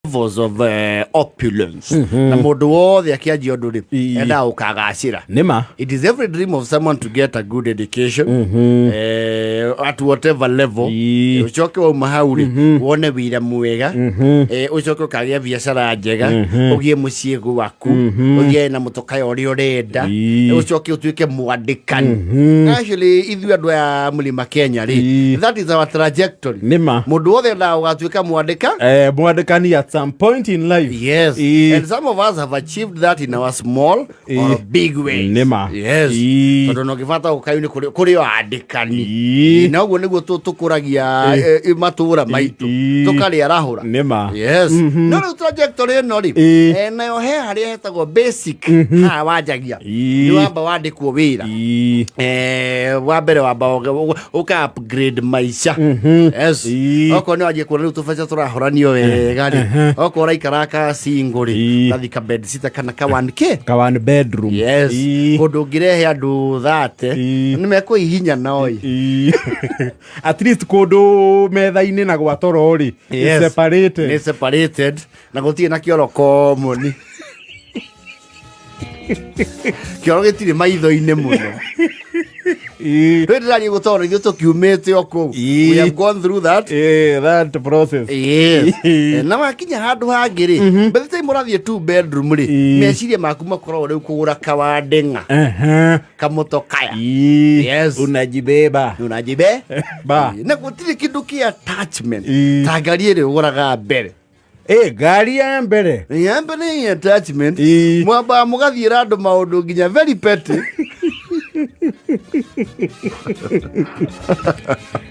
Levels of opulence na mũndũ wothe akĩanjia ũndũ rĩ endaga gũkagacĩra. Nĩma. It is every dream of someone to get a good education at whatever level. Ũcoke wauma hau rĩ, wone wĩra mwega, ũcoke ũkagĩa biacara njega, ũgĩe mũciĩ gwaku, ũthiage na mũtokaya ũrĩa ũrenda, ũcoke ũtuĩke mwandĩkani. Actually, ithuĩ andũ aya Mlima Kenya rĩ, that is our trajectory. Nĩma. Mũndũ wothe endaga gũgatuĩka mwandĩka Mwandĩkani at some point in life. Yes. And some of us have achieved that in our small or big ways. Nĩma. Yes. Tondũ no ngĩbata gũkayu nĩ kũrĩ o andĩkani. Na ũguo nĩguo tũkũragia matũũra maitũ. Tũkarĩarahũra. Nĩma. Yes. No rĩu trajectory ĩno rĩ, nayo he harĩa hetagwo basic. Haha wanjagia. Nĩ wamba wandĩkwo wĩra. Wa mbere wamba ũka upgrade maica. Yes. Okorwo nĩ wanjia kuona rĩu tũbeca tũrahoranio wega rĩ, okorwo ũraikara ka single rĩ, ũgathiĩ ka bed sitter kana ka 1K. Ka one bedroom. Yes. Kũndũ ũngĩrehe andũ 30 nĩ mekũhihinya noi. At least kũndũ metha-inĩ na gwa toro rĩ, Yes. separated. Nĩ separated na gũtirĩ na kĩoro common. Kĩoro gĩtirĩ maitho-inĩ mũno. Rĩu ndĩraria gũtoro ithuĩ tũkiumĩte o kũu. We have gone through that. That process. Yes. Na wakinya handũ hangĩ rĩ, by the time ũrathiĩ two bedroom rĩ, meciria maku makoragwo rĩu kũgũra kawandĩng'a, kamũtokaya. Yes. Unajibeba. Unajibe Ba. Na gũtirĩ kĩndũ kĩa attachment ta ngari ĩrĩa ũgũraga mbere. Ngari ya mbere. Ya mbere nĩ attachment. Mwambaga mũgathiĩra andũ maũndũ nginya very petty.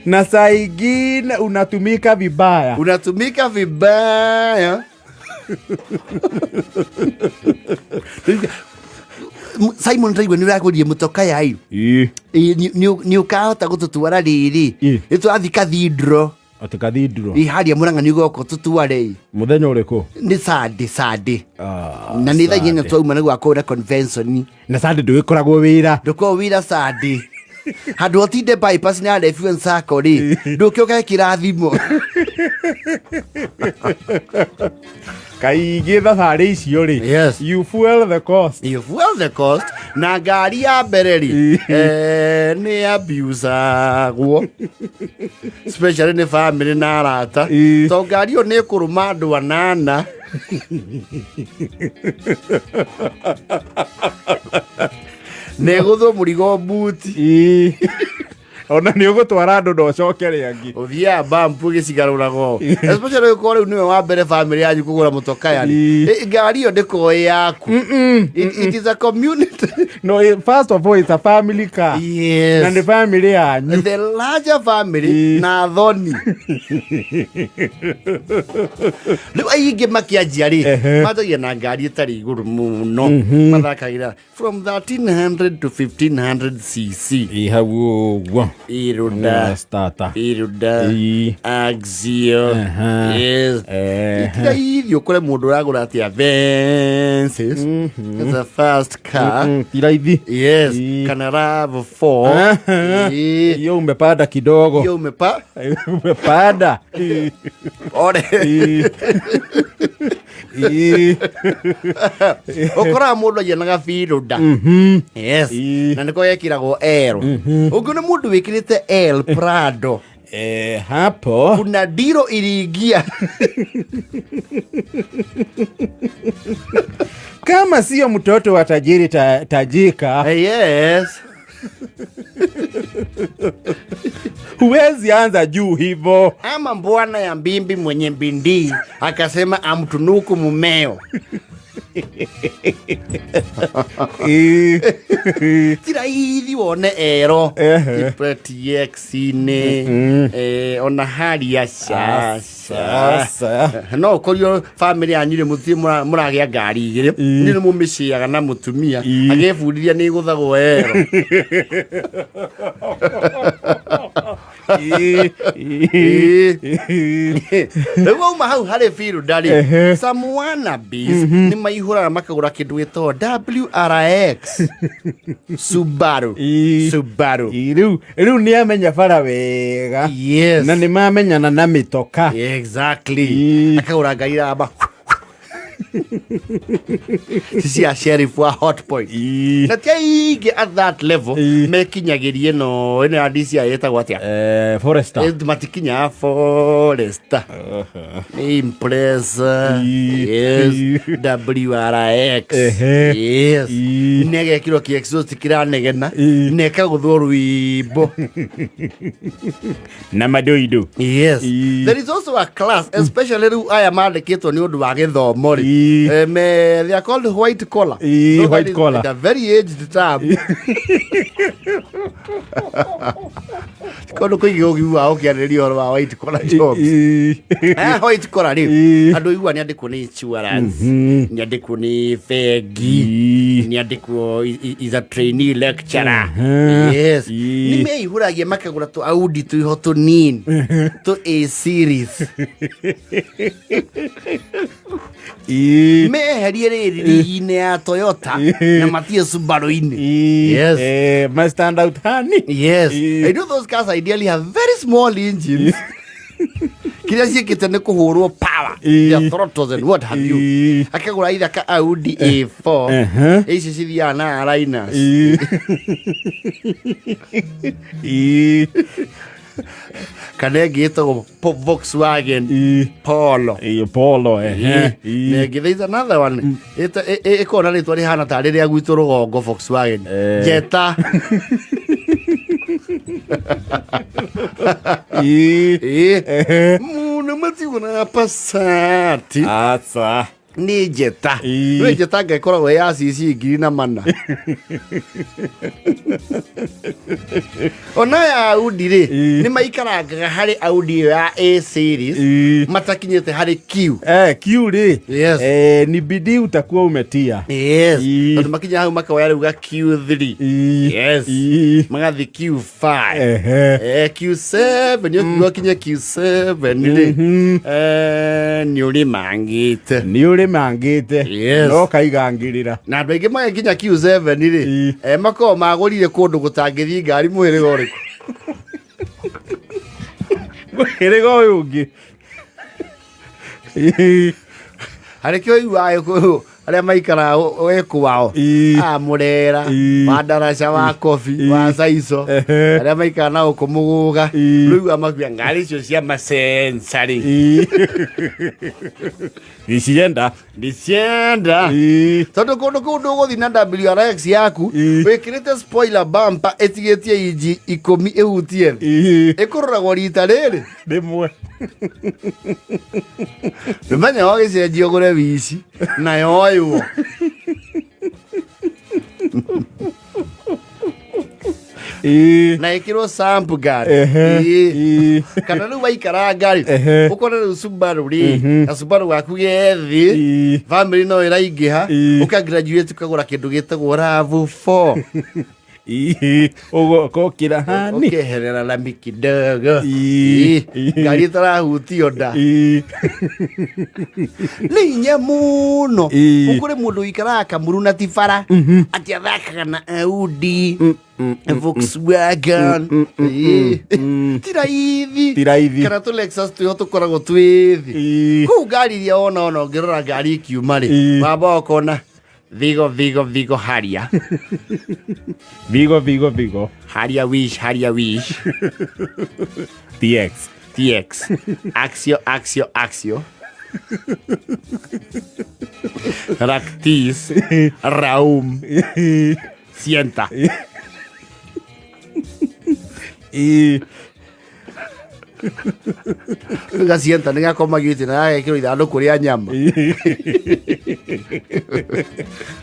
Na saa ingine unatumika vibaya. Unatumika vibaya. Simon, ndaigua nĩ ũragũrie mũtoka yai. Nĩ ũkahota gũtũtwara rĩrĩ? Nĩ tũrathiĩ cathedral. Atĩ cathedral? Ĩ, harĩa Mũrang'a nĩ goko tũtware ĩ. Mũthenya ũrĩkũ? Nĩ Sunday, Sunday. Na nĩ thaa 8 twauma nĩ gwakũra convention. Na Sunday ndũgĩkoragwo wĩra. Ndũkoragwo wĩra Sunday. Handũ ũtinde bypass nĩ ya Refuel Sacco rĩ, ndũke ũgekĩra thimũ. Kaingĩ thabarĩ icio rĩ, Yes. you fuel the cost. You fuel the cost. Na ngari ya mbere rĩ, nĩ abusagwo, especially nĩ family na arata, to ngari ĩyo nĩ ĩkũrũma andũ anana na ĩgũthwo mũrigo mbuti. Ona nĩ ũgũtwara andũ na ũcoke rĩangĩ. Ũthiaga bampu gĩcigarũrago, especially ũkorwo rĩu nĩwe wa mbere family yanyu kũgũra mũtokaya rĩ. Ngari ĩyo ndĩkorwo ĩ yaku. It is a community. No, first of all, it's a family car. Yes. Na nĩ family yanyu. The larger family. Na thoni rĩu aingĩ makĩanjia rĩ, manjagia na ngari ĩtarĩ igũrũ mũno, mathakagĩra from 1300 to 1500 cc. Ĩ, hau ũguo. Iruda. Starter. Iruda. Axio. Yes. Tiga ithiĩ ũkore mũndũ ũragũra atĩ Avensis. It's a first car. Ti raithi. Yes. Kana RAV4. Hiyo umepanda kidogo. Hiyo umepa Umepanda. Ore. Ũkoraga mũndũ agianaga biruda. Yes. Na nĩko gekĩragwo L. Ũngĩona mũndũ wĩkĩrĩte L Prado, Hapo kuna ndiro iliingia. Kama sio mtoto wa tajiri tajika, Yes. Huwezi anza juu hivo. Ama mbwana ya mbimbi mwenye mbindii akasema amtunuku mumeo. Ti raithi wone ero TX-inĩ, ona haria ca Sasa. No ũkorio family yanyu rĩ, mũtirĩ mũragĩa ngari igĩrĩ, nĩ nĩ mũmĩciaga na mũtumia agĩbundithia nĩ ĩgũthagwo ero. Rĩu wauma hau harĩ Firuda rĩ, some wannabes nĩ maihũraga makagũra kĩndũ gĩtagwo WRX Subaru. Subaru. Rĩu nĩ amenya bara wega. Yes. Na nĩ mamenyana na mĩtoka. Exactly. Akagũra ngari ramba. Cia sheriff wa Hot Point. Na ti aingĩ at that level mekinyagĩria ĩno ya DCI ĩtagwo atĩa? Forester. Matikinyaga Forester. Nĩ Impreza. Yes. WRX. Yes. Nĩ agekĩrwo kĩ exhaust kĩranegena na ĩkagũthwo rwĩmbo. Na madoido. Yes. There is also a class, especially rĩu aya mandĩkĩtwo nĩ ũndũ wa gĩthomo rĩ. They are called white collar. So that White is collar. a very aged term. Kũndũ kũingĩ ũngĩigua ũkĩarĩrĩria ũhoro wa white collar jobs. White collar rĩ, andũ igua nĩ andĩkwo nĩ insurance, nĩ andĩkwo nĩ bengi, nĩ andĩkwo is a trainee lecturer. Yes. Nĩ meihũragia makagũra tũ Audi twĩho tũnini, tũ A series. Meherie rĩrĩ rigi-inĩ ya Toyota na matie Subaru-inĩ. Yes. My stand out honey. Yes. I know those cars ideally have very small engines. Kĩrĩa ciĩkĩte nĩ kũhũrwo power. Their throttles and what have you. Akagũra either ka Audi A4. Ici cithiaga na Linus. Kana ĩngĩ ĩtagwo Volkswagen Polo. Polo. Na ĩngĩ there is another one. Ĩkoragwo na rĩtwa rĩhana tarĩ rĩa gwitũ rũgongo Volkswagen. Jetta. Mũno matigũraga Passat. Aca. Nĩ Jetta. Nĩ Jetta nga ĩkoragwo ya cc 1400. Ona ya Audi rĩ, nĩ maikarangaga harĩ Audi ĩyo ya A series matakinyĩte harĩ Q. Q rĩ. Yes. Ni bidii utakuwa umetia. Yes. Tondũ makinya hau makoya rĩu ga Q3. Yes. Magathiĩ Q5. Q7 nĩ ũkiuga ũkinye Q7 rĩ. Nĩ ũrĩmangĩte. Nĩ ũrĩmangĩte. Yes. No kaigangĩrĩra. Na andũ aingĩ magĩkinya Q7 rĩ, makoragwo magũrire kũndũ gũtangĩthiĩ ngari mũhĩrĩga ũrĩkũ? Mũhĩrĩga ũyũ ũngĩ. Harĩ kĩo ũiguaga Gĩkũyũ arĩa maikaraga wĩ kwao. A Mũrera, wa Ndaraca, wa Kobi, wa Caico, arĩa maikaraga na gũkũ Mũgũga, rĩu makuga ngari icio cia macencarĩ. Ndicienda. Ndicienda. Tondũ kũndũ kũu ndũgũthiĩ na WRX yaku, wĩkĩrĩte spoiler bumper ĩtigĩtie inji 10 ĩhutie thĩ. Ĩkũroragwo rita rĩrĩ. Rĩmwe. Ndũmenya wagĩcenjia ũgũre wici na yoywo. Na ĩkĩrwo samp guard. Kana rĩu waikara ngari, ũkore rĩu Subaru rĩ, na Subaru gaku ge thĩ, family no ĩraingĩha, ũka graduate ũkagũra kĩndũ gĩtagwo RAV4. Ũgokĩra hani. Ũkeherera lami kidogo. Ngari ĩtarahutio nda. Nĩ hinya mũno. Ũkũrĩ mũndũ ũikaraga Kamuru na ti bara, atĩ athakaga na Audi, Volkswagen. Ti raithi. Ti raithi. Kana tũ Lexus twĩho tũkoragwo twĩ thĩ. Kũu ngari iria wona ona ũngĩrora ngari ikiuma rĩ, wamba ũkona Vigo, Vigo, Vigo, Harrier. Vigo, Vigo, Vigo. Harrier Wish, Harrier Wish. TX. TX. Axio, Axio, Axio. Ractis. Raum. Sienta. Gacienta nĩ gakomagio itĩ na gagekĩrwo ithandũkũ rĩa nyama.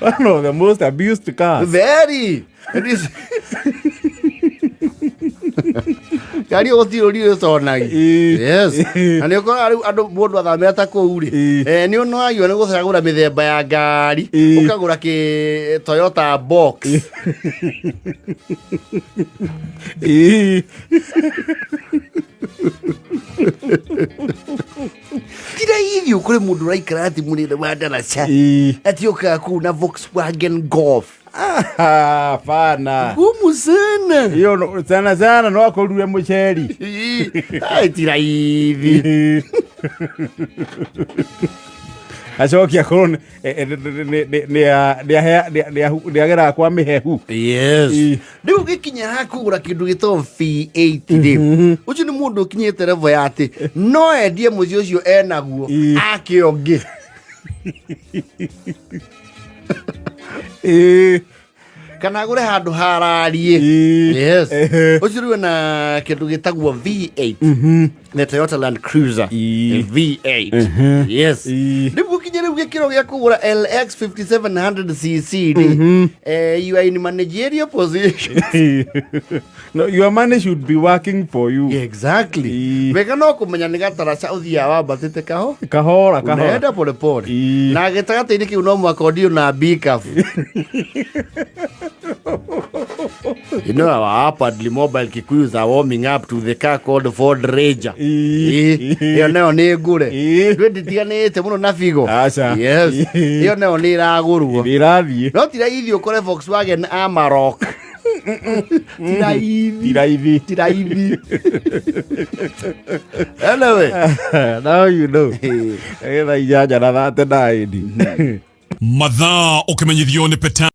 One of the most abused cars. Very. It is. Ngari ĩyo gũtirĩ ũriũ ĩtonagi. Yes. Na nĩ ũkoraga rĩu andũ mũndũ athamĩra ta kũu rĩ, nĩ ũnogagio nĩ gũcagũra mĩthemba ya ngari, ũkagũra kĩ Toyota box. Ti raithi ũkore mũndũ ũraikara atĩ mũrĩre wa ndaraca, atĩ ũkaga kũu na Volkswagen Golf. Hapana. Ngumu sana. Hiyo sana sana no akorure muceri. Ai, ti raithi. Acoki akorwo nĩ ageraga kwa mĩhehu. Yes. Rĩu gĩkinya ha kũgũra kĩndũ gĩtagwo V8 rĩ, ũcio nĩ mũndũ ũkinyĩte level ya atĩ no endie mũciĩ ũcio enaguo ake ũngĩ. Kana agũre handũ harariĩ. Yes. Ũcio rĩu ena kĩndũ gĩtagwo V8, the Toyota Land Cruiser V8. Yes. Rĩu gũkinya rĩu gĩkĩro gĩa kũgũra LX 5700 cc rĩ, you are in managerial position. No, your money should be working for you. Exactly. Wega no kũmenya nĩ gataraca ũthiaga wambatĩte kaho Kahora kahora. Unaenda polepole. Na gĩtagatĩ-inĩ kĩu no mwaka ũndio na bikabu. You know, our upwardly mobile Kikuyus are warming up to the car called Ford Ranger. Ĩyo nayo nĩ ngũre. Ndwĩ nditiganĩte mũno na Figo. Aca. Yes. Ĩyo nayo nĩ ĩragũrwo. Nĩ ĩrathiĩ. No ti raithi ũkore Volkswagen Amarok. Ti raithi. Ti raithi. Ti raithi. Anyway. Now you know. Thaa 8:39. Mathaa ũkĩmenyithio nĩ Peta.